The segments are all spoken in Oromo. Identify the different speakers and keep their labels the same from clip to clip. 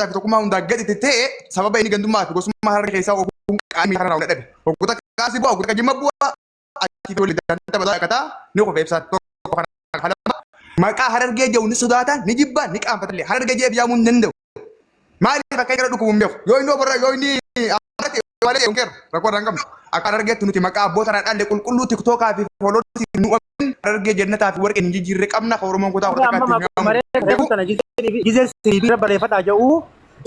Speaker 1: fi tokkummaa hundaa gadi ta'e sababa inni gandummaa fi gosummaa harargee keessaa ofuun qaamii kanarraa hunda dhabe. Hoggota kaasii bu'a, hoggota jimma bu'a, achii fi waliin daandii taphataa dhaqataa ni kufe ibsaan tokko kana kalama. Maqaa harargee jedhu ni sodaata, ni jibba, ni qaanfata illee. Harargee jedhee yaamuu hin danda'u. Maaliif akka inni gara dhukkubu hin beeku. Yoo inni oborra yoo inni amarate malee hin keeru rakkoo irraa hin qabnu. Akka harargeetti nuti maqaa abboota irraa dhaalle qulqulluu tiktookaa fi fooloorsii nu amin harargee jannataa fi warqeen hin jijjiirre qabna kan Oromoon kutaa
Speaker 2: Amma
Speaker 1: kudha takkaatti
Speaker 2: amma
Speaker 1: hin
Speaker 2: maree
Speaker 1: beeku.
Speaker 2: tana gizee sirbii barreeffadhaa jedhu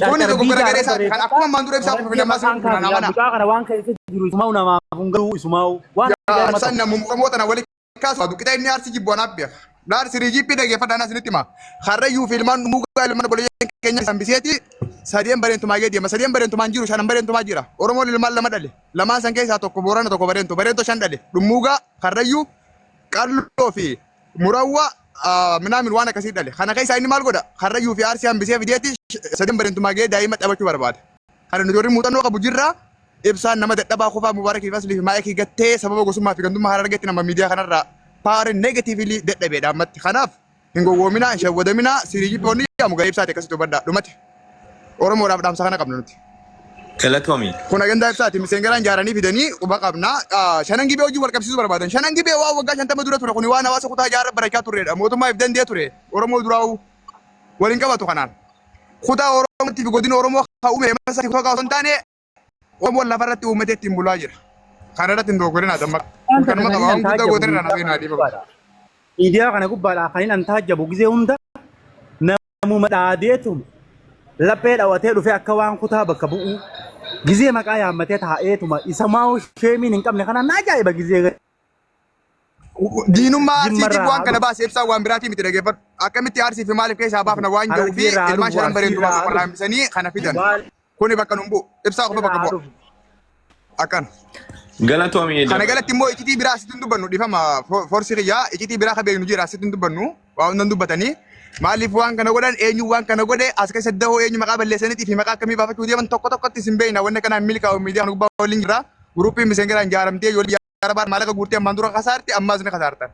Speaker 1: Kuni dogoggora garee isaati. Kan akkuma ammaan dura ibsaa kufe namaa sirrii kufe nama.
Speaker 2: Mucaa kana waan keessa jiru isumaa'u namaaf hin galu isumaa'u. Waan
Speaker 1: Yaa san namuma Oromoo tana wali kaasu duqita inni aarsi jibbu anaaf beeka. Laar sirii jibbi dhageeffadhaa anaa isinitti hima. Harrayyuu fi ilmaan dhumuugaa ilmaan obboleeyyan keenya hambiseeti sadeen bareentumaa gee deema. Sadeen bareentumaan jiru shanan bareentumaa jira. Oromoon ilmaan lama dhale. Lamaan san keessaa tokko Boorana tokko Bareento. Bareento shan dhale. Dhummuugaa, Harrayyuu, Qalloo fi Murawwa minaamin waan akkasii dhale. Kana keessaa inni maal godha? Harrayyuu fi Arsii hambisee fideeti sadeen bareentumaa gee daa'ima taphachuu barbaada. Kana nuti warri muuxannoo qabu jirra. Ibsaan nama dadhabaa kofaa Mubaarakii fi Aslii fi Maayikii gattee sababa gosummaa fi gandummaa Harargeetti nama miidiyaa kanarraa power negatively dadhabeedha ammatti. Kanaaf hin gowwoominaa, hin shawwadaminaa, sirii jibboonni jedhamu garee ibsaati akkasitti hubadhaa. Dhumate. Oromoodhaaf dhaamsa kana qabna nuti.
Speaker 3: Galatoomi.
Speaker 1: Kun agandaa ibsaati. Miseengaraan ijaaranii fidanii quba qabna. Shanan gibee hojii wal qabsiisuu barbaadan. Shanan gibee waan waggaa 50 dura ture kuni waan hawaasa kutaa ijaarra barachaa turredha. Mootummaa if danda'e ture. Oromoo duraa'uu waliin qabatu kanaan. Kutaa Oromootti fi godina Oromoo kan uume masa kutaa osoo hin taane Oromoon lafarratti uummatee ittiin bulaa jira. Kana irratti hin dogoggorinaa dammaqa.
Speaker 2: Waan takka
Speaker 1: Kanuma
Speaker 2: kan
Speaker 1: qaba.
Speaker 2: inni
Speaker 1: Waan guddaa
Speaker 2: taajjabu
Speaker 1: gootan irraa
Speaker 2: miidiyaa
Speaker 1: na
Speaker 2: kana
Speaker 1: dhiifama.
Speaker 2: gubbaadha. Miidiyaa kana gubbaadha kan inni taajjabu gizee hunda namuma dhaadeetuma laphee dhawatee dhufee akka waan kutaa bakka bu'u gizee maqaa yaammatee taa'eetuma isa maa sheemiin hin qabne kana na ajaa'iba gizee
Speaker 1: Diinummaa Arsiitiif
Speaker 2: Jimmarraa
Speaker 1: waan kana
Speaker 2: haa dhufu.
Speaker 1: baase ibsaa waan biraatii miti dhageeffadhu. Akkamitti Arsii fi maaliif keessaa baafna waan jedhuu fi
Speaker 2: Harargeerraa haa
Speaker 1: ilmaan
Speaker 2: dhufu,
Speaker 1: shanan bareentumaa
Speaker 2: Arsiirraa
Speaker 1: tokko
Speaker 2: haa
Speaker 1: irraa
Speaker 2: dhufu.
Speaker 1: hambisanii kana fidan.
Speaker 2: Baaleerraa
Speaker 1: Kuni bakka nun bu'u. Ibsaa qofa bakka
Speaker 2: haa
Speaker 1: bu'a.
Speaker 2: dhufu.
Speaker 1: Akkana.
Speaker 3: Galatoomi.
Speaker 1: Kana galatti immoo icitii biraa asitti hin dubbannu dhifama forsi kiyyaa icitii biraa ka beeknu jira asitti hin dubbannu waa hundan dubbatanii maaliif waan kana godhan eenyu waan kana godhe as keessa dahoo eenyu maqaa balleessaniitii fi maqaa akkamii baafachuu deeman tokko tokkotti isin beekna wanni kanaan milkaa'u miidiyaa kana gubbaa waliin jira guruupiin miseengaraan ijaaramtee yoo biyya arabaa maallaqa guurtee ammaan dura kasaarte ammaas ni kasaartan.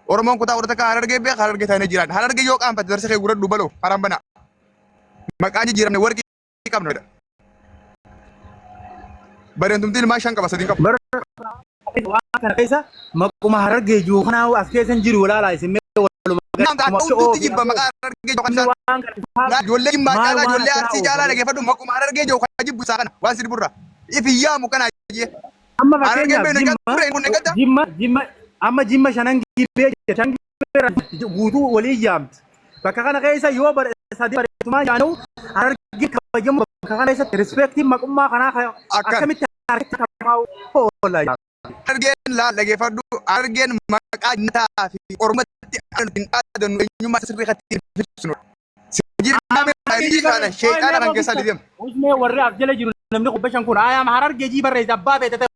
Speaker 1: Oromoon kutaa kudha takka harargee beeka harargee taanee jiraan harargee yoo qaanfatte darsa kee guradhu baloo karaan banaa maqaan jijjiiramne warqii qabna jedha. Bareentumti ilmaan shan qaba sadiin qabu.
Speaker 2: Bara waan kana keessa maquma harargee jiru kanaa as keessa hin jiru ilaalaa isin mee waluma
Speaker 1: Namni akka hundutti jibba maqaa harargee jiru kan
Speaker 2: waan kana
Speaker 1: ijoollee jimmaa
Speaker 2: maal
Speaker 1: caalaa
Speaker 2: waan
Speaker 1: ijoollee
Speaker 2: akkanaa
Speaker 1: arsii caalaa
Speaker 2: oofanii
Speaker 1: dhageeffadhu maquma harargee jiru kan jibbu isaa kana waan si dhiburra. If hin yaamu kana jee.
Speaker 2: Amma
Speaker 1: Harargeen
Speaker 2: fakkeenyaaf
Speaker 1: beeknu
Speaker 2: jimma
Speaker 1: ture kun eeggadda.
Speaker 2: jimma jimma amma jimma shanan gibee shan gibee guutuu walii yaamti. Bakka kana keessa yoo bare sadii bareetumaa yaanu harargee kabajamu bakka kana keessatti rispeektiin maqummaa kanaa
Speaker 1: Akkan.
Speaker 2: akkamitti harkatti kabajamaa oola.
Speaker 1: Harargeen laal dhageeffadhu harargeen maqaa jannataa fi ormatti hin dhaadannu eenyummaa sirrii kan ittiin ibsinu. Sheexaana kan keessaa deemu.
Speaker 2: Usmee warri as jala jiru namni 500 kun ayaam harargee jii barreessa abbaa feete ta'e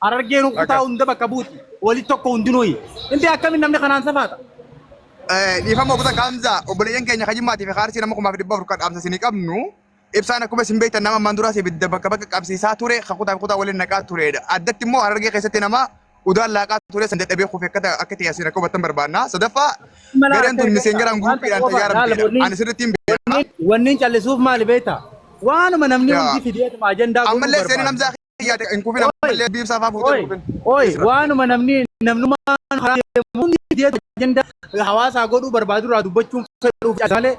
Speaker 2: harargeen kutaa hunda bakka buuti wali tokko hundinuuyi. Inti akkamiin namni kanaan safaata?
Speaker 1: Dhiifama obbo Kaamzaa obboleeyyan keenya kajimmaatii fi kaarsii nama 1400 kan dhaamsa isinii qabnu ibsaan akkuma isin beektan nama ammaan duraas ibidda bakka bakka qabsiisaa ture kan kutaa fi kutaa waliin naqaa turedha. Addatti immoo harargee keessatti nama udaan laaqaa ture san dadhabee kufe akka akka ta'e asiin akka hubattan barbaanna. Sadaffaa gareen tun miseenjaraan guruupiidhaan tajaaramteedha. Ani sirriitti hin beeka.
Speaker 2: Wanni callisuuf maali beektaa? Waanuma namni hundi fideetuma ajandaa godhuu
Speaker 1: Ammallee seenii
Speaker 2: barbaada.
Speaker 1: namzaa kiyyaate hin kufin ammallee biibsaa fa'aa fuutee
Speaker 2: Oi,
Speaker 1: hin kufin.
Speaker 2: oi, waanuma namni namnummaan karaa deemu hundi fideetuma ajandaa hawaasaa godhuu barbaadu irraa dubbachuun fedhuuf malee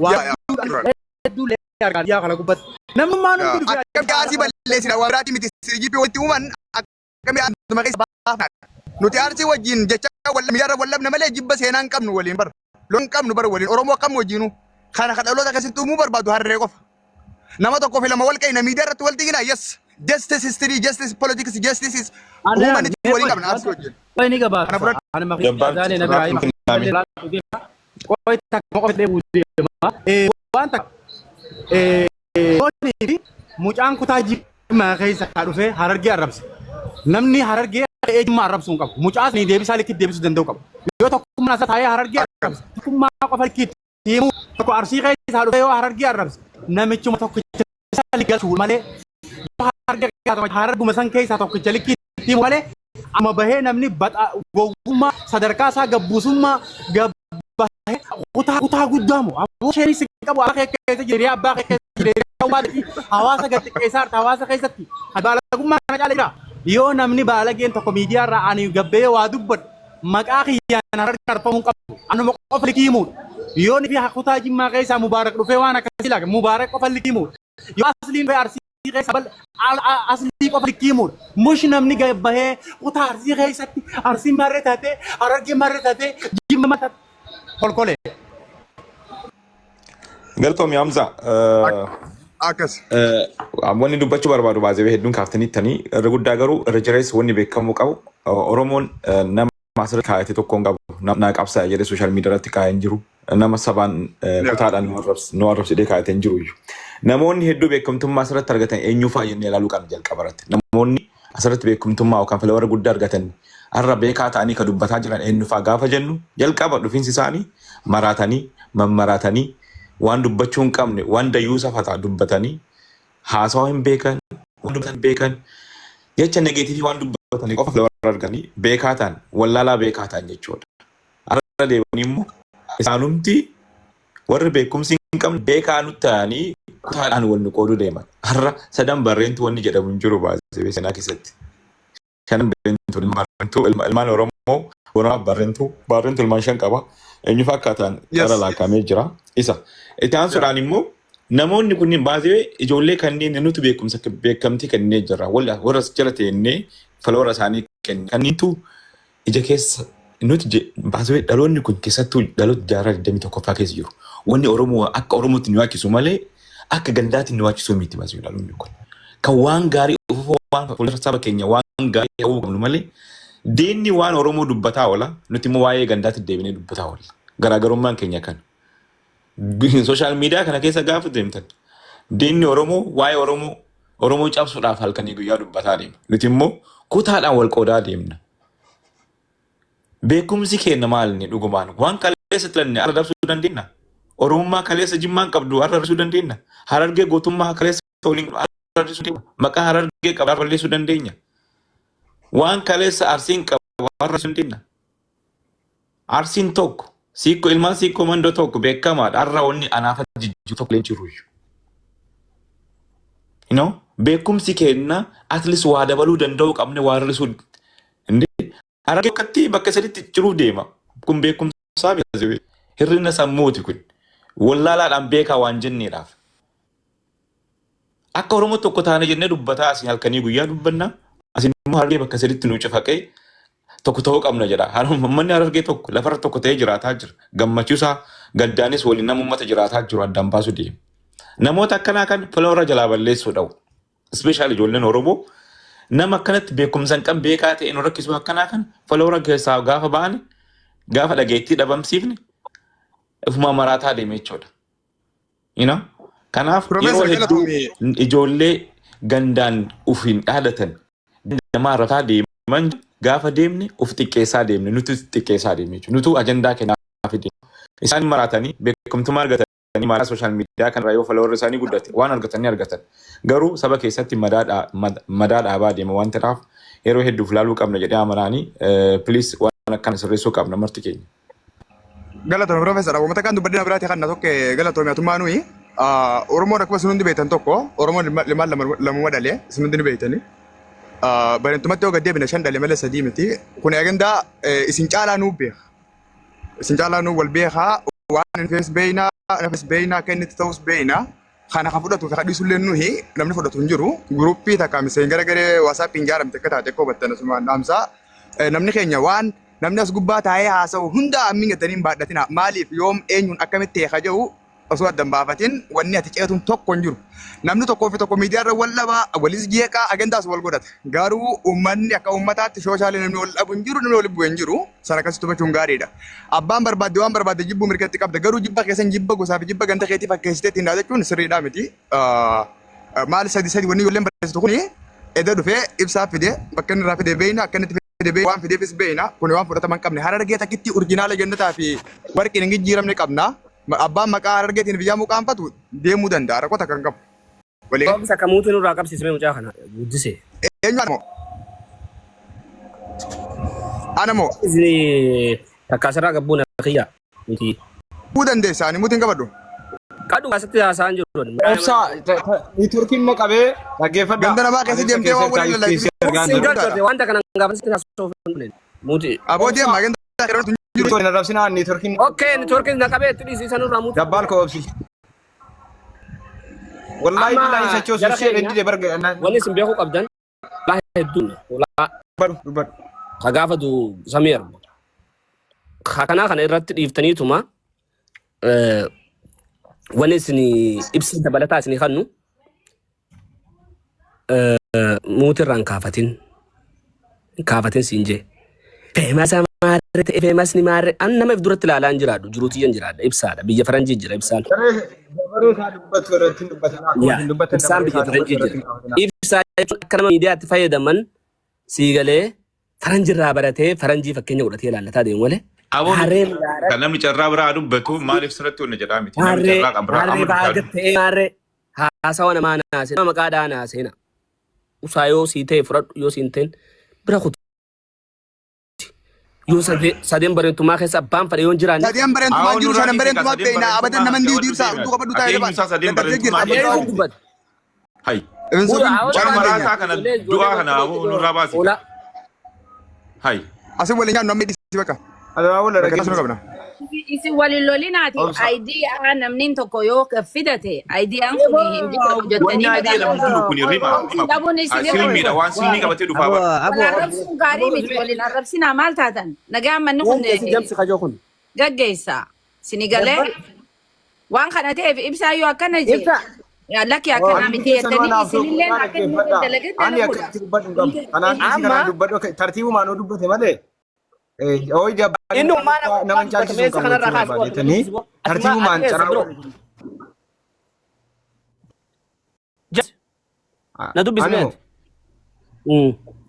Speaker 2: waan
Speaker 1: Yaa yaa.
Speaker 2: hedduu illee argaa biyyaa kana gubbatti. Namnummaan hundi dhufee
Speaker 1: Akkamitti arsii balleessina waan biraatii miti sirjii walitti uuman akkamii arsuma keessa baafna. Nuti arsii wajjin jecha wal miidiyaarra wal dhabna malee jibba seenaa hin qabnu waliin bara. Loon hin qabnu bara waliin Oromoo akkam wajjinu. Kana kan dhaloota keessatti uumuu barbaadu harree qofa. Nama tokkoo fi lama wal qeena miidiyaa irratti wal tigina yes. Justice history, justice politics, justice is humanity waliin qabna arsii wajjin.
Speaker 2: Qoy ni gabaabsa.
Speaker 1: Kana fudhadhu.
Speaker 2: Ani maqaa
Speaker 3: Gabaabsi
Speaker 2: Azaalee Nabi Ibrahim. Qoy takka qofa deebi'uu deema. Waan takka Loonii fi mucaan kutaa Jimmaa keessa dhufee Harargee arrabse. Namni Harargee ka'ee Jimmaa arrabsuu hin qabu. Mucaa sanii deebisaa likkitti deebisuu danda'u qaba. Yoo tokkummaan isa taa'ee Harargee arrabse, tokkummaa qofa likkitti himuu tokko Arsii keessaa dhufee yoo Harargee arrabse, namichuma tokkicha isa galchuu malee yoo Harargee keessaa Hararguma san keessaa tokkicha likkitti himu malee amma bahee namni baxa gowwummaa sadarkaa isaa gabbuusummaa gabbahee kutaa kutaa guddaa moo aboo isheen si qabu abbaa kee keessa jira abbaa kee keessa jira hawaasa gad xiqqeessaa jirta hawaasa keessatti baalagummaa kana caala jira. Yoo namni baalageen tokko miidiyaa irraa ani gabbee waa dubbadhu maqaa kiyyaan harargeen arfamuu hin qabu. Anuma qofa likii himuudha. Yoo ni fi kutaa Jimmaa keessaa Mubaarak dhufee waan akkasii laga Mubaarak qofa likii himuudha. Yoo asliin dhufee Arsii keessaa bal aslii qofa likii himuudha. Mush namni gad bahee kutaa Arsii keessatti Arsiin marree taatee Harargeen marree taatee Jimma mataa kolkolee.
Speaker 3: Galatoomi Hamza.
Speaker 1: Akkas.
Speaker 3: Wanni dubbachuu barbaadu baazee hedduun kaaftaniittanii irra guddaa garuu irra jireessa wanni beekamuu qabu Oromoon nama asirratti kaayate tokko hin qabu naa qabsaa'e jedhee sooshaal miidiyaa irratti kaa'ee hin jiru nama sabaan kutaadhaan nu arrabsidee kaayate hin jiru iyyuu. Namoonni hedduu beekamtummaa asirratti argatan eenyu fa'a jennee ilaaluu qabna jalqaba irratti. Namoonni asirratti beekamtummaa yookaan filawara guddaa argatan har'a beekaa ta'anii kan dubbataa jiran eenyu fa'a gaafa jennu jalqaba dhufiinsi isaanii maraatanii mammaraatanii waan dubbachuu hin qabne waan dayyuusa fataa dubbatanii haasawaa hin beekan waan dubbatan hin beekan jecha negeetiivii waan dubbatanii qofa filawara argatanii beekaa ta'an wallaalaa beekaa ta'an jechuudha. Har'a deebi'anii immoo isaanumti warri beekumsi hin qabne beekaa nutti ta'anii kutaadhaan wal nu qooduu deeman. Har'a sadan barreentu wanni jedhamu hin jiru baasee seenaa keessatti. Shanan barreentu barreentu ilmaan Oromoo Booranaa barreentu barreentu ilmaan shan qaba. Eenyu fakkaataan qara laakamee jira. Isa. Itti aansuudhaan immoo namoonni kunniin baasee ijoollee kanneen nuti beekumsa beekamtii kennee jira. Warra jala teennee faloora isaanii kenne. Kanniintu ija keessa nuti baasee dhaloonni kun keessattuu dhaloota jaarraa 21ffaa keessa jiru. Wanni Oromoo akka Oromootti nu yaachisu malee akka gandaatti nu yaachisuu miti baasee dhaloonni kun. Kan waan gaarii ufufa waan fuuldura saba keenya waan gaarii ta'uu qabnu malee diinni waan Oromoo dubbataa oola nuti immoo waa'ee gandaatti deebinee dubbataa oolla. Garaagarummaan keenya kana. Sooshaal miidiyaa kana keessa gaafa deemtan diinni Oromoo waa'ee Oromoo Oromoo cabsuudhaaf halkanii guyyaa dubbataa deema. Nuti immoo kutaadhaan wal qoodaa deemna. Beekumsi keenya maal inni dhugumaan? Waan kaleessa filanne har'a dabsuu dandeenya? Oromummaa kaleessa Jimmaan qabdu har'a dabsuu dandeenya? Harargee gootummaa kaleessa waliin qabdu har'a dabsuu dandeenya? Maqaa Harargee qabdu har'a balleessuu dandeenya? Waan kaleessa Arsiin qabu har'a balleessuu dandeenya? Arsiin tokko siikko ilmaan siikkoo mandoo tokko beekamaadha. Har'a wanni anaafa jijjiiru tokko illee jiru. You know? Beekumsi keenya at least waa dabaluu danda'uu qabne waa hir'isuu. Inde Harargee bakkatti bakka sadiitti ciruuf deema. Kun beekumsaa miti. Hir'ina sammuuti kun. Wallaalaadhaan beekaa waan jenneedhaaf. Akka Oromoo tokko taane jennee dubbataa asiin halkanii guyyaa dubbanna. Asiin immoo Harargee bakka sadiitti nu cafaqee tokko ta'uu qabna jedha. Uummanni Harargee tokko lafarra tokko ta'ee jiraataa jira. Gammachuusaa gaddaanis waliin nama uummata jiraataa jiru addaan baasuu deema. Namoota akkanaa kan filoora jalaa balleessuu dhabu. Ispeeshaal ijoolleen Oromoo nama akkanatti beekumsa hin qabne beekaa ta'e nu rakkisu akkanaa kan filoora keessaa gaafa ba'an gaafa dhageettii dhabamsiifne ofumaa maraataa deeme jechuudha. You know? Kanaaf yeroo
Speaker 1: Profeesar
Speaker 3: hedduu
Speaker 1: galatoomi.
Speaker 3: ijoollee gandaan uf hin dhaadatan namaa irrataa deeman gaafa deemne uf xiqqeessaa deemne nuti xiqqeessaa deemne jechuudha. Nutu ajandaa kennaa fide. Isaan maraatanii beekumtummaa argatanii maraa sooshaal miidiyaa kanarraa yoo follower isaanii guddate waan argatanii argatan. Garuu saba keessatti madaa dhaa- mad- madaa dhaabaa deema waan ta'eef yeroo hedduuf laaluu qabna jedhee amanaanii please waan akkana sirreessuu qabna marti keenya.
Speaker 1: Galatoomi Profeesar uummata kan dubbadina biraati kan na tokke galatoomi atummaa nuyi Oromoon akkuma isin hundi beektan tokko Oromoon ilmaan lamuma dhale isin hundi ni beektani. Barentumatti yoo gad deebine shan dhale malee sadii miti. Kun agandaa isin caalaa nuu beeka. Isin caalaa nuu wal beekaa waan inni fees beeyna nafis beeyna akka inni itti ta'us beeyna. Kana kan fudhatu fi kan dhiisullee nuyi namni fudhatu hin jiru. Guruppii takka miseen gara garee waasaappiin ijaaramte akka taate akka hubattan asumaan dhaamsaa. Namni keenya waan Namni as gubbaa taa'ee haasa'u hunda ammiin jettanii hin baadhatinaa. Maaliif yoom eenyuun akkamitti ta'e ka jedhu osoo adda hin baafatin wanni ati ceetuun tokko hin jiru. Namni tokkoo fi tokko miidiyaa irra wal dhaba, walis jeeqa, agendaas wal godhata. Garuu uummanni akka uummataatti shooshaalee namni wal dhabu hin jiru, namni wal bu'e hin jiru. Sana akkasitti hubachuun gaariidha. Abbaan barbaadde waan barbaadde jibbuu mirga itti qabda. Garuu jibba keessan jibba gosaa fi jibba ganda keetii fakkeessitee ittiin dhaadachuun sirriidhaa miti. Maal sadi sadi wanni ijoolleen barreessitu kuni eda dhufee ibsaa fide bakka inni irraa fide beeyna akka inni itti fide beeyna waan fideefis beeyna kuni waan fudhatama hin qabne harargee takkitti urjinaala jannataa fi warqiin hin jijjiiramne qabna abbaan maqaa harargeetiin biyyaa muqaanfatu deemuu danda'a rakkoo takka hin qabu. Walii
Speaker 4: Obsa kamuutu nurraa qabsiisme mucaa kana guddise.
Speaker 1: eenyu ana moo ana moo
Speaker 4: Isin takkaa sirraa gabbuun kiyya miti.
Speaker 1: Buu dandeessa ani mutiin qabadhu.
Speaker 4: Qadhu asitti haasa'an jiru.
Speaker 5: Obsaa networkiin na qabee dhaggeeffadhaa.
Speaker 1: Ganda namaa keessa
Speaker 5: Ani ibsa
Speaker 1: deemtee
Speaker 5: keessa
Speaker 1: waan waliin
Speaker 5: ergaa
Speaker 1: lallaayitu
Speaker 5: keessa ergaan
Speaker 4: Sin
Speaker 5: jiru.
Speaker 4: galchote wanta kana gaafa sitti haasa'uuf hin dhufne. Muuti.
Speaker 1: Aboo deemaa ganda yeroo tun jiru.
Speaker 5: Hin arrabsinaa networkiin
Speaker 4: Okay, networkiin na qabee itti dhiisi sanurraa muuti.
Speaker 5: dabbaal koo obsi. Wallaahi
Speaker 4: Amma
Speaker 5: billaahi sochoosu
Speaker 4: jara
Speaker 5: ishee
Speaker 4: keenya
Speaker 5: dide barga.
Speaker 4: wanni isin beekuu qabdan laa hedduun ulaa
Speaker 5: Dubbadhu dubbadhu.
Speaker 4: ka gaafatu samii argu. Ka kanaa kana irratti dhiiftaniituma wanni isin ibsa dabalataa isin kannu muuti irraa hin kaafatin. Hin kaafatin siin jee. Feemasa maarree ta'e feemasni maarree an nama if duratti ilaalaa hin jiraadhu jiruu tiyyan jiraadha ibsaadha biyya faranjii jira ibsaan.
Speaker 5: Dabaree isaa dubbatu irratti hin dubbatin. Akkuma
Speaker 4: Yaa
Speaker 5: isin dubbattan
Speaker 4: ibsaan
Speaker 5: dabaree
Speaker 4: biyya
Speaker 5: isaa dubbatu
Speaker 4: faranjii
Speaker 5: irratti
Speaker 4: jira.
Speaker 5: hin kaafatinaa.
Speaker 4: Ibsaa jechuun akka nama miidiyaatti fayyadaman sii galee faranjirraa baratee faranjii fakkeenya godhatee ilaallataa deemu malee.
Speaker 3: Aboo
Speaker 4: Harree
Speaker 3: kan namni carraa biraa dubbatu maaliif sirratti wanna jedhaa miti. Namni
Speaker 4: harree
Speaker 3: carraa kan biraa
Speaker 4: harree
Speaker 3: amma
Speaker 4: baaga
Speaker 3: dubbatu.
Speaker 4: ta'ee maarree haasawa namaa naasee nama maqaa dhaa naaseena. Usaa yoo sii ta'e fudhadhu yoo siin ta'in bira kuti. Yoo sadeen bareentumaa keessa abbaan fedhe yoo hin jiraanne.
Speaker 1: Sadeen bareentumaa
Speaker 3: Awoo
Speaker 1: jiru
Speaker 3: nurraa
Speaker 1: shanan
Speaker 3: dhiisi kaa
Speaker 1: bareentumaa
Speaker 3: sadeen
Speaker 1: beekna abadan
Speaker 3: bareentumaa
Speaker 1: naman
Speaker 3: kana
Speaker 1: diidu ibsaa
Speaker 3: qabadhu
Speaker 1: utuu qabadhu
Speaker 3: deemi.
Speaker 1: taa'ee
Speaker 3: Ati
Speaker 1: dabaan
Speaker 3: eenyusaa sadeen
Speaker 1: dadhabdee jirta
Speaker 3: bareentumaa
Speaker 1: aboo
Speaker 3: keessa
Speaker 4: Eenyu
Speaker 1: ta'u.
Speaker 4: dubbata?
Speaker 3: Hai.
Speaker 1: Ibn
Speaker 4: Bu'uura
Speaker 1: sobin
Speaker 4: awoo
Speaker 3: Waan
Speaker 1: waan
Speaker 4: waan
Speaker 1: keenya.
Speaker 3: maraataa kana
Speaker 4: ijoollee
Speaker 3: du'aa
Speaker 4: ijoollee
Speaker 3: kana aboo nurraa baasi kaa.
Speaker 4: Hoolaa.
Speaker 3: Hai.
Speaker 1: Asin waliin nyaannu amma dhiisi bakka.
Speaker 5: Alaa wal
Speaker 1: Bakka tasuma
Speaker 5: dhaggeeffatu.
Speaker 1: qabna.
Speaker 6: Isin waliin lolinaati
Speaker 5: Obsa.
Speaker 6: ayidiyaa namni tokko yoo fidate ayidiyaan kun hin bitatu
Speaker 3: Wanni
Speaker 6: jettanii
Speaker 3: adii jedhamu jiru kuni rima rima kun.
Speaker 6: dhabuun isin irra
Speaker 3: Silmiidha waan silmii qabatee dhufaa
Speaker 7: Abo
Speaker 3: bara.
Speaker 7: abo
Speaker 6: wal arrabsuun gaarii miti waliin arrabsinaa maal taatan nagaan manni kun
Speaker 4: Wanti jamsi kajoo kun.
Speaker 6: gaggeessa sini galee waan kana ta'eef ibsaa yoo akkana jee
Speaker 7: Ibsa.
Speaker 6: yaa lakki akkanaa
Speaker 5: Ani
Speaker 6: miti
Speaker 5: keessan
Speaker 6: jettanii
Speaker 5: waan haasa'u
Speaker 6: isinillee
Speaker 5: waan
Speaker 6: akka inni
Speaker 5: dhaggeeffadhaa.
Speaker 6: dalage
Speaker 5: Ani
Speaker 6: dalaguudha.
Speaker 5: akkatti dubbadhu hin qabu. Kanaan dhiisi
Speaker 4: Amma
Speaker 5: kanaan dubbadhu akka tartiibumaan yoo dubbate malee hooyi jabbaan
Speaker 4: inni hummaan
Speaker 5: nama hin caalchisu hin
Speaker 4: meeshaa
Speaker 5: qabu
Speaker 4: kanarraa
Speaker 5: jechuu
Speaker 4: kaasee
Speaker 5: barbaadeetanii tartiibumaan carraa
Speaker 4: Na dubbisi
Speaker 5: Ani
Speaker 4: meeti.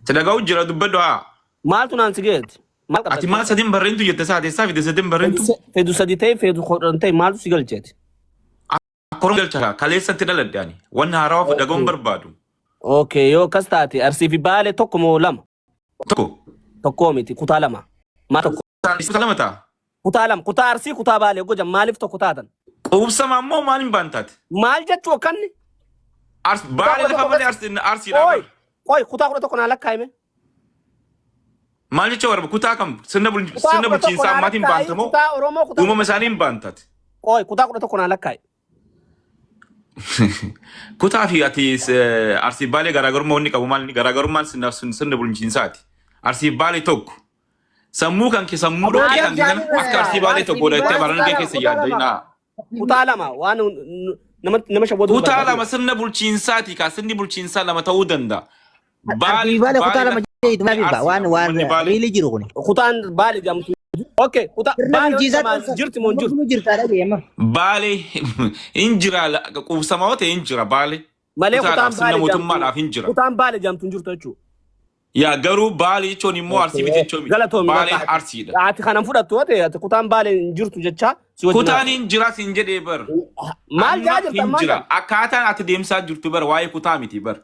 Speaker 3: Si dhaga'u jira dubbadhu haa.
Speaker 4: Maaltu naan si geeti? Maal
Speaker 3: Ati
Speaker 4: qabda?
Speaker 3: maal sadeen barreentu jette isaa teessaa fide sadeen barreentu.
Speaker 4: Feedu sadi ta'e feedu kudhan ta'e maaltu si galcheeti?
Speaker 3: Akka Oromoo galcha kaa kaleessatti dhaladhe ani. Wanna haarawaa dhaga'uun barbaadu.
Speaker 4: Okay, yoo akkas taate Arsii fi Baalee tokko moo lama?
Speaker 3: Tokko.
Speaker 4: Tokkoo miti kutaa lama. Maal tokko?
Speaker 3: Kutaa lama ta'a.
Speaker 4: Kutaa lama kutaa Arsii kutaa Baalee goja maaliif tokko taatan?
Speaker 3: Quubsama ammoo maal hin baantaati?
Speaker 4: Maal jechuu akkanni?
Speaker 3: Baalee lafa malee Arsiidhaa
Speaker 4: Qoy
Speaker 3: bara.
Speaker 4: qoy kutaa 11 naa lakkaa'ime.
Speaker 3: Maal jecha warra kutaa kam sirna
Speaker 4: Kutaa
Speaker 3: sirna
Speaker 4: 11
Speaker 3: bulchiinsaa
Speaker 4: naa
Speaker 3: ammaatiin
Speaker 4: lakkaa'i
Speaker 3: baantamoo
Speaker 4: kutaa Oromoo kutaa
Speaker 3: uumama isaanii hin baantaati?
Speaker 4: qoy kutaa 11 naa lakkaa'i.
Speaker 3: Kutaa fi ati Arsii Baalee garaagarummaa wanni qabu maal inni garaagarummaan sirna sirna bulchiinsaati. Arsii Baalee tokko sammuu kan kee sammuu dhoqqee kan kee kana akka Arsii Baalee tokko godhattee baran kee keessa yaadda naa.
Speaker 4: Kutaa lama waan nama nama shawwaduu
Speaker 3: Kutaa
Speaker 4: barbaadu.
Speaker 3: lama sirna bulchiinsaati kaa sirni bulchiinsaa lama ta'uu danda'a.
Speaker 7: Arsii Baalee kutaa lama jedhitu maaf ibsa waan
Speaker 3: Arsiidha
Speaker 7: waan
Speaker 3: uummanni Baalee.
Speaker 7: riilii jiru kuni.
Speaker 4: Kutaan Baalee jedhamtu. Okay, kutaa
Speaker 7: Sirna
Speaker 4: Baalee
Speaker 7: bulchiinsaa
Speaker 4: lamaan jirti moo hin jirtu?
Speaker 7: jirtu jirta dhagee amma.
Speaker 3: Baalee hin jira quubsamaa yoo ta'e hin jira Baalee.
Speaker 4: Malee kutaan
Speaker 3: Kutaadhaaf sirna
Speaker 4: Baalee jedhamtu
Speaker 3: mootummaadhaaf hin jira.
Speaker 4: kutaan Baalee jedhamtu hin jirtu jechuudha.
Speaker 3: Yaa garuu Baalee jechuun immoo Arsii miti jechuun miti.
Speaker 4: Galatoomi
Speaker 3: Baaleen
Speaker 4: bakka
Speaker 3: Arsiidha.
Speaker 4: ati kanan fudhattu yoo ta'e ati kutaan Baalee hin jirtu jecha si wajjin
Speaker 3: Kutaan
Speaker 4: haasa'u.
Speaker 3: hin jira siin jedhee bar.
Speaker 4: Maal
Speaker 3: Amma
Speaker 4: jaa jirta
Speaker 3: hin
Speaker 4: ammaan
Speaker 3: jira.
Speaker 4: kana?
Speaker 3: Akkaataan ati deemsaa jirtu bar waa'ee kutaa miti bar.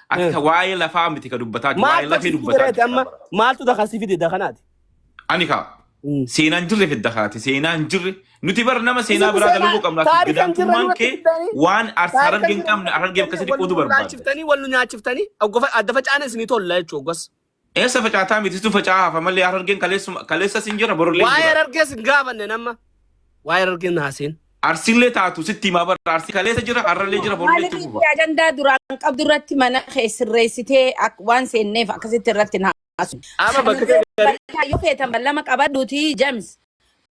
Speaker 3: Ati ka waa'ee lafaa miti ka dubbataa jirtu. Waa'ee
Speaker 4: Maaltu
Speaker 3: lafee
Speaker 4: akkasitti
Speaker 3: dubbataa
Speaker 4: godheeti
Speaker 3: jirta
Speaker 4: amma
Speaker 3: bar.
Speaker 4: maaltu dakasii fide dakanaati?
Speaker 3: Ani kaa seenaan jirre fidda kaati seenaan jirre nuti bar nama seenaa
Speaker 4: Isintu
Speaker 3: biraa
Speaker 4: seenaa
Speaker 3: dalaguu qabna ati
Speaker 4: taarika hin jirre
Speaker 3: gadaantummaan
Speaker 4: nurratti
Speaker 3: kee
Speaker 4: fiddanii
Speaker 3: waan
Speaker 4: taarika hin
Speaker 3: harargee hin
Speaker 4: jirre
Speaker 3: qabne
Speaker 4: nurratti
Speaker 3: harargee
Speaker 4: fiddanii
Speaker 3: akkasitti
Speaker 4: wal nu
Speaker 3: qooduu barbaadda.
Speaker 4: laalchiftanii wal nu nyaachiftanii adda facaane isinii tolla jechuudha oggas.
Speaker 3: Eessa facaataa miti situ facaa hafa malee harargeen kaleessas hin jira borullee hin
Speaker 4: Waa'ee
Speaker 3: jira.
Speaker 4: harargees hin gaafanne nama. Waa'ee harargeen haaseen.
Speaker 3: Arsiillee taatu sitti himaa bara arsii kaleessa jira har'allee jira borullee itti
Speaker 6: Maaliif
Speaker 3: fufa.
Speaker 6: ajandaa duraan qabdu irratti mana kee sirreessitee waan seenneef akkasitti irratti hin haasu.
Speaker 4: Amma bakka
Speaker 6: Kana
Speaker 4: gaarii
Speaker 6: bal'aa yoo feetan ballama qabadhuuti James.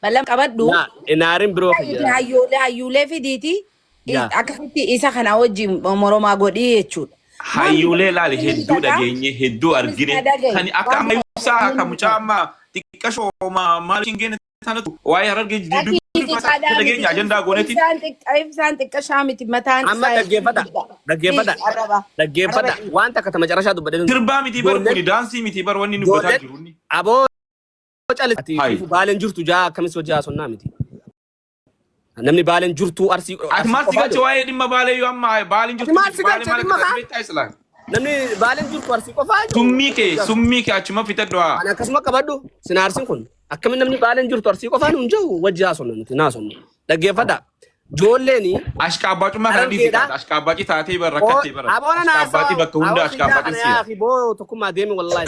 Speaker 6: Ballama qabadhu.
Speaker 4: naa naarin biroo kiyya.
Speaker 6: Hayyoolee hayyuulee fidiiti
Speaker 4: Yaa.
Speaker 6: akkasitti isa kana wajjin moromaa godhii jechuudha.
Speaker 3: Hayyuulee laali hedduu dhageenye hedduu argine kan akka amma ibsaa akka mucaa amma xiqqashoo maal hin geenne tanatu waa'ee harargee
Speaker 6: Lakki
Speaker 3: dubbii
Speaker 6: xiqqaadhaa miti.
Speaker 3: dhageenya ajandaa goonetiin
Speaker 6: Ibsaan xiqqa ibsaan xiqqashaa miti mataan
Speaker 4: Amma
Speaker 6: isaa
Speaker 4: dhaggeeffadha. Dhaggeeffadha.
Speaker 6: Arraba.
Speaker 4: Dhaggeeffadha. Waan takka tama carrashaa dubbadhe.
Speaker 3: sirbaa miti bar
Speaker 4: Ijoolleen
Speaker 3: kuni daansii miti bar wanni nu dubbataa
Speaker 4: ijoolleen
Speaker 3: jiru inni.
Speaker 4: aboo calisi.
Speaker 3: Hayi.
Speaker 4: Baaleen jirtu jaa akkamis hojii haasonnaa miti. Namni baaleen jirtu arsii
Speaker 3: Ati
Speaker 4: arsii
Speaker 3: maal si
Speaker 4: qofaa
Speaker 3: galche
Speaker 4: jiru.
Speaker 3: waa'ee dhimma baalee yoo amma baaliin
Speaker 4: Ati
Speaker 3: jirtu
Speaker 4: maal si
Speaker 3: baalee
Speaker 4: galche
Speaker 3: maal
Speaker 4: dhimma
Speaker 3: akka
Speaker 4: kaa?
Speaker 3: beektaa islaam.
Speaker 4: Namni baaleen jirtu arsii qofaa jiru.
Speaker 3: Summii kee achuma fixadhu haa.
Speaker 4: Ani akkasuma qabadhu sin aarsin kun. Akkamiin namni baaleen jirtu arsii qofaa nuun jiru wajji haasofna nuti naasofna. Dhaggeeffadha. Ijoolleen
Speaker 3: Ashqaabbacummaa kana dhiisi
Speaker 4: Harargeedha.
Speaker 3: qaata. Ashqaabbaci taatee bara rakkattee bara.
Speaker 4: Aboona
Speaker 3: Ashqaabbacii bakka hunda ashqaabbacin siya.
Speaker 4: Boo tokkummaa deemi wallaahi.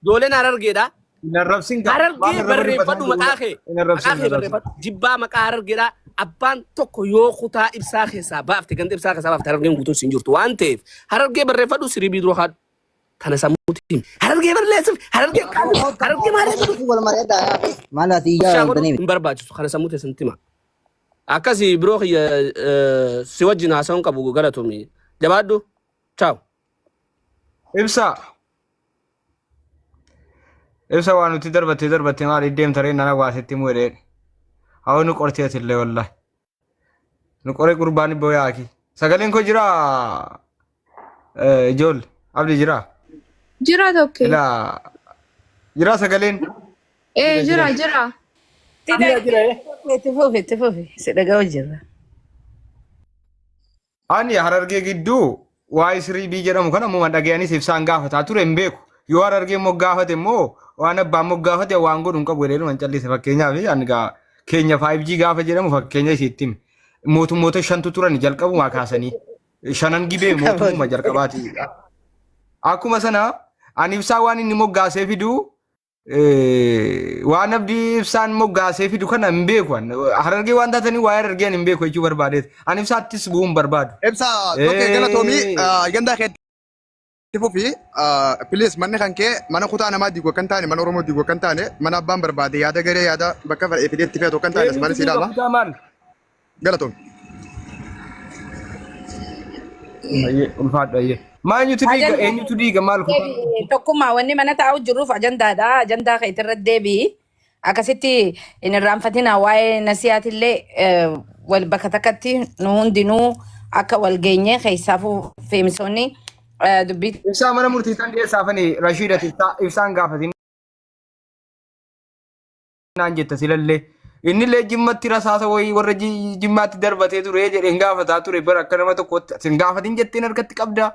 Speaker 4: Ijoolleen harargeedha.
Speaker 5: Hin arrabsin gaa. Waan
Speaker 4: Harargee
Speaker 5: arraba
Speaker 4: barreeffadhu
Speaker 5: dubbataa
Speaker 4: maqaa
Speaker 5: jiru.
Speaker 4: kee.
Speaker 5: Hin arrabsin,
Speaker 4: Maqaa
Speaker 5: hin
Speaker 4: kee
Speaker 5: arrabsin.
Speaker 4: barreeffadhu. Jibbaa maqaa harargeedha. Abbaan tokko yoo kutaa ibsaa keessaa baafte ganda ibsaa keessaa baafte harargeen guutuun siin jirtu waan ta'eef harargee barreeffadhu siribii dura haadhu. Tana sammuutti himi. Harargee barreessuuf harargee harargee maal
Speaker 7: Kottu wal mari'adhaa yaa akhi. Maal ati iyyaa
Speaker 4: Bishaan godhu
Speaker 7: ooltanii
Speaker 4: hin barbaachisu kana sammuu teessanitti hima. Akkasi biroo kiyya si wajjin haasa'uun qabu galatoomi. Jabaadhu. Chaaw.
Speaker 5: Ibsa. Ibsa waan nuti darbattee darbattee maal iddeem taree nana waasitti himuu jedheen. Hawwa nu qortee atillee wallahi. Nu qoree gurbaan ibboo yaaki. Sagaleen koo jiraa ijoolle. Abdi jiraa.
Speaker 8: Jira tokke.
Speaker 5: Ilaa jiraa sagaleen.
Speaker 8: Ee jira jira.
Speaker 6: Jira jira. Itti fufi itti fufi si dhaga'u jirra.
Speaker 5: Ani harargee gidduu waa'ee siriibii jedhamu kana ammuma dhaga'anis ibsaan gaafataa ture hin beeku. Yoo harargee moggaafate immoo waan abbaan moggaafate waan godhu hin qabu jedhee dhuman callise fakkeenyaaf ani gaa keenya 5G gaafa jedhamu fakkeenya isiitti hime. Mootummoota shantu turan jalqabumaa kaasanii. Shanan gibee mootummuma jalqabaati. Akkuma sana ani ibsaa waan inni moggaasee fidu Waan abdii ibsaan moggaasee fidu kana hin beeku. an. Harargee waan taatanii waa'ee harargee ani hin beeku jechuu barbaadeet. Ani ibsaattis bu'uu hin barbaadu.
Speaker 1: Ibsa tokkee galatoomii gandaa keetti fufi please manni kan kee mana kutaa namaa diigu akka hin taane mana Oromoo diigu akka hin taane mana abbaan barbaade yaada garee yaada bakka fedhe fidee itti fe'atu akka hin taane
Speaker 5: Eenyutu
Speaker 1: asuma si
Speaker 5: diiga
Speaker 1: ilaala.
Speaker 5: kutaa maal?
Speaker 1: Galatoomi.
Speaker 5: Ayyee ulfaadhu ayyee. Maa eenyutu diiga
Speaker 6: Ajandaa
Speaker 5: eenyutu diiga maal kutaa?
Speaker 6: deebi'i. Tokkummaa wanni mana taa'u jirruuf ajandaadha. Ajandaa keetti irratti deebi'i. Akkasitti hin irraanfatina waa'ee nasiyaatillee wal bakka takkatti nu hundinuu akka wal geenye keessaafuu feemisoonni dubbii
Speaker 5: Ibsaa mana murtii tan dhiyeessaafani Rashiidati ibsaan gaafatin. naan jetta silallee. Innillee jimmatti rasaasa wayii warra jimmaatti darbatee ture jedheen gaafataa ture bara akka nama tokkootti. Sin gaafatin jetteen harkatti qabdaa.